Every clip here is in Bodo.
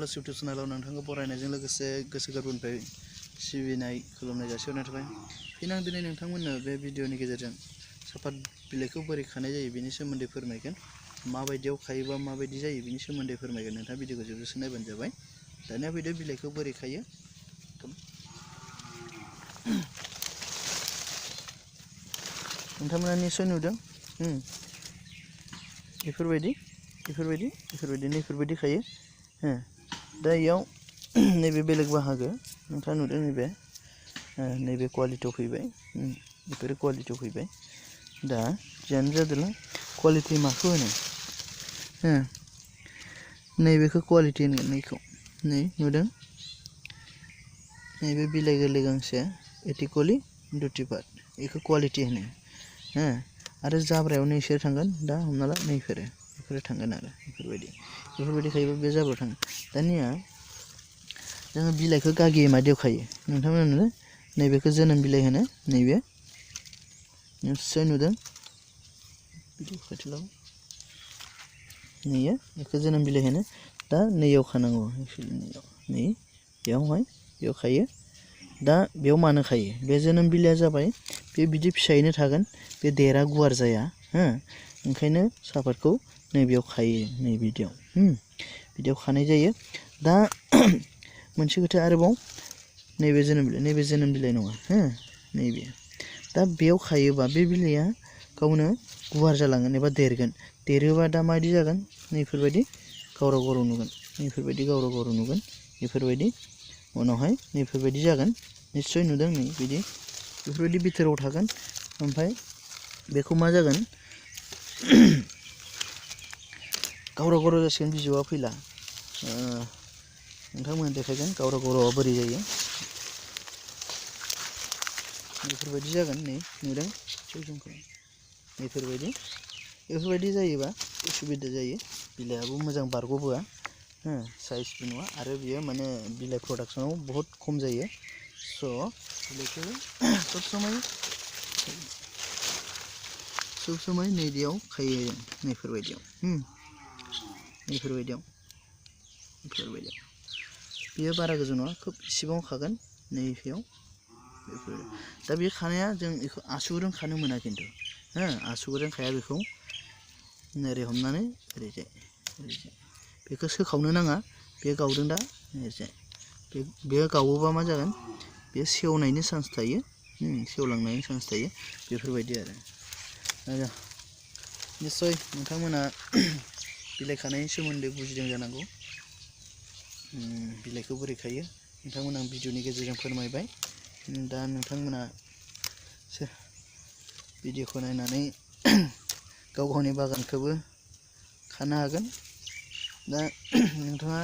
नलेज इउटुब चेनेलाव नोंथांखौ बरायनायजों लोगोसे गोसो गोरबोनिफ्राय सिबिनाय खुलुमनाय जासिहरनाय थाबाय। फिन आं दिनै नोंथांमोननो बे भिडिअनि गेजेरजों सापात बिलाइखौ बोरै खानाय जायो बेनि सोमोन्दै फोरमायगोन। माबायदियाव खायोबा माबायदि जायो बेनि सोमोन्दै फोरमायगोन। नोंथाङा भिडिअखौ जोबजासिम नायबानो जाबाय। दानिया फैदो बिलाइखौ बोरै खायो। नोंथांमोना निस्सय नुदों बेफोरबायदि खायो। दा इयाव नैबे बेलेग बाहागो नोंथाङा नुदों नैबे क्वालिटियाव फैबाय। बेफोरो क्वालिटियाव फैबाय। दा जियानो जादोला क्वालिटि माखौ होनो नैबेखौ क्वालिटि होनगोन। नैखौ नै नुदों नैबे बिलाइ गोरलै गांसे एटिकलि दुटि पाट बेखौ क्वालिटि होनो। आरो जाब्रायाव नैसोर थांगोन। दा हमना ला बेफोरो थांगोन आरो बेफोरबायदि खायोबा बे जाब्रायाव थांगोन। दानिया जोङो बिलाइखौ गागेयै मादियाव खायो नोंथांमोना नुदों। नैबेखौ जोनोम बिलाइ होनो। नैबे निस्सय नुदों भिडिअ खाथियाव नैयो बेखौ जोनोम बिलाइ होनो। दा नैयाव खानांगौ। नै बेयाव खायो। दा बेयाव मानो खायो? बे जोनोम बिलाइया जाबाय बे बिदि फिसायैनो थागोन। बे देरा गुवार जाया। ओंखायनो सापातखौ नैबेयाव खायो। नै बिदियाव खानाय जायो। दा मोनसे खोथा आरोबाव नैबे जोनोम बिलाइ नङा। नैबे दा बेयाव खायोबा बे बिलाइया गावनो गुवार जालांगोन एबा देरगोन। देरोबा दा माबायदि जागोन? नैफोरबायदि गावराव गावराव नुगोन। बेफोरबायदि उनावहाय नैफोरबायदि जागोन। निस्सय नुदों नै बेफोरबायदि बिथोराव थागोन। ओमफ्राय बेखौ मा जागोन? गावराव गावराव जासिगोन। बिजौआ फैला। नोंथांमोना देखायगोन गावराव गावरावआ बोरै जायो। बेफोरबायदि जागोन। नै नुदों बेफोरबायदि जायोबा उसुबिदा जायो। बिलाइआबो मोजां बारग'बोआ। साइजबो नङा आरो बियो माने बिलाइ प्रडाक्सनाव बहुद खम जायो। स' बिलाइखौ सब समाय नैबेयाव खायो। नैफोरबायदियाव बियो बारा गोजौ नङा। खोब इसेबां खागोन। नैबेयाव दा बे खानाया जों बेखौ आसुगुरजों खानो मोना। खिन्थु आसुगुरजों खाया। बेखौ ओरै हमनानै ओरैजाय बेखौ सोखावनो नाङा। बे गावदों दा ओरैजाय बे गावोबा मा जागोन? बे सेवनायनि चान्स थायो। सेवलांनायनि चान्स थायो। बेफोरबायदि आरो निस्सय नोंथांमोना बिलाइ खानायनि सोमोन्दै बुजिदों जानांगौ। बिलाइखौ बोरै खायो नोंथांमोना आं भिडिअनि गेजेरजों फोरमायबाय। दा नोंथांमोना भिडिअखौ नायनानै गाव गावनि बागानखौबो खानो हागोन। दा नोंथाङा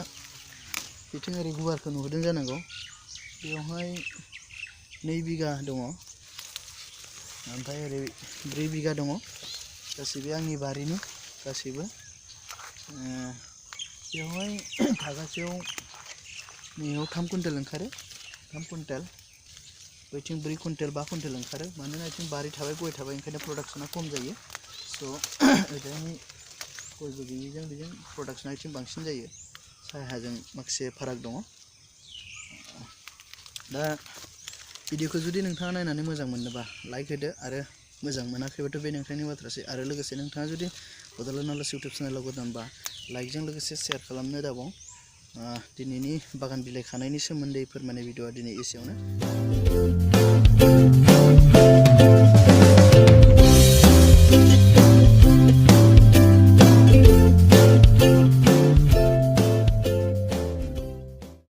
बिथिं ओरै गुवारखौ नुहरदों जानांगौ। बेवहाय 2 बिगा दङ। ओमफ्राय ओरै 4 बिगा दङ। गासैबो आंनि बारिनि गासैबो बेवहाय थागासेयाव नैयाव 3 कुइन्टेल ओंखारो। 3 कुइन्टेल बैथिं 4 कुइन्टेल 5 कुइन्टेल ओंखारो। मानोना बिथिं बारि थाबाय गय थाबाय ओंखायनो प्रडाक्सना खम जायो। स' ओजोंहाय गयबो गैयिजों बेजों प्रडाक्सना बिथिं बांसिन जायो। सायहाजों माखासे फाराग दङ। दा भिडिअखौ जुदि नोंथाङा नायनानै मोजां मोनोबा लाइक होदो आरो मोजां मोनाखैबाथ' बे नोंथांनि बाथ्रासै। आरो लोगोसे नोंथाङा जुदि बड'लेण्ड नलेज इउटुब चेनेलाव गोदानबा लाइकजों लोगोसे शेयार खालामनो दाबाव। दिनैनि बागान बिलाइ खानायनि सोमोन्दै फोरमायनाय भिडिअआ दिनै एसेयावनो।